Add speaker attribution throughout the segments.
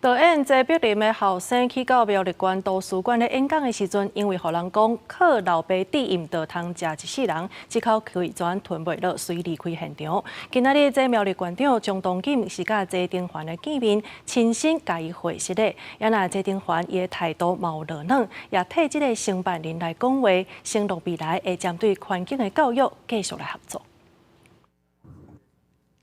Speaker 1: 導演謝碧琳的後生去到苗栗縣圖書館咧演講的時陣，因為予人講靠老爸智諳就通食一世人，這口氣全吞袂落，隨離開現場。今仔日這苗栗縣長鍾東錦是佮謝丁環的見面，親身共伊回失禮。也若謝丁環伊的態度嘛有落軟，也替這个承辦人來講話，承諾未來會針對環境的教育繼續來合作。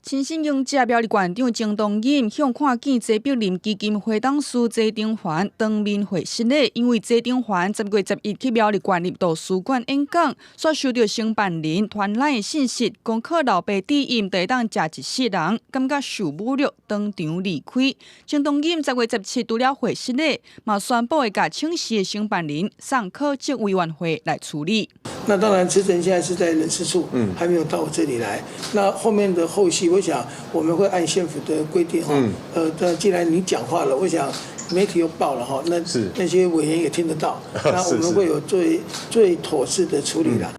Speaker 2: 親身迎接苗栗縣長鍾東錦向看見謝碧琳基金會董事謝丁環當面會失禮，因為謝丁環10月11去苗栗縣立圖書館演講，煞收著承辦人傳來的信息，講靠老爸智諳就會當食一世人，感覺受侮辱，當場離開。鍾東錦10月17除了會失禮，嘛宣布會共請示的承辦人送考績委員會來處理。
Speaker 3: 那當然，辭呈現在是在人事處，還沒有到我這裡來。那後面的後續，我想我們會按縣府的規定哈，但既然你講話了，我想媒體又報了哈，那那些委員也聽得到，那我們會有最最妥適的處理啦。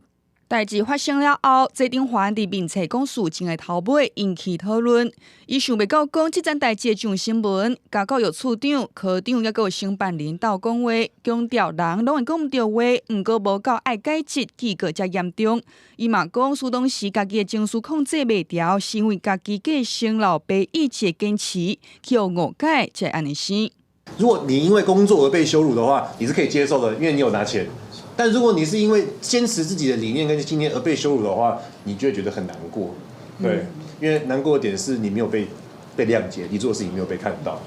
Speaker 2: 代誌發生了後，謝丁環佇面冊講事情的頭尾引起討論。伊想袂到講這件代誌上新聞，共教育處長、科長猶閣有承辦人鬥講話，強調人攏會講毋著話，毋過無夠愛解職記過遮嚴重。伊嘛講，蘇當時家己的情緒控制袂牢，是因為家己繼承老爸意志的堅持，去予誤解才會按呢生。
Speaker 4: 如果你因為工作而被羞辱的話，你是可以接受的，因為你有拿錢。但如果你是因為堅持自己的理念跟信念而被羞辱的話，你就會覺得很難過，對，因為難過的點是你沒有被諒解，你做的事情沒有被看到。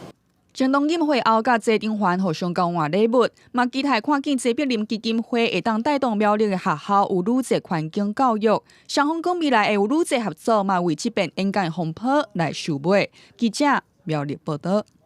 Speaker 2: 鍾東錦會後，佮謝丁環互相交換禮物，嘛期待看見謝碧琳基金會會當帶動苗栗的學校有愈濟環境教育，雙方講未來會有愈濟合作，嘛為這遍演講風波來收尾。記者苗栗報道。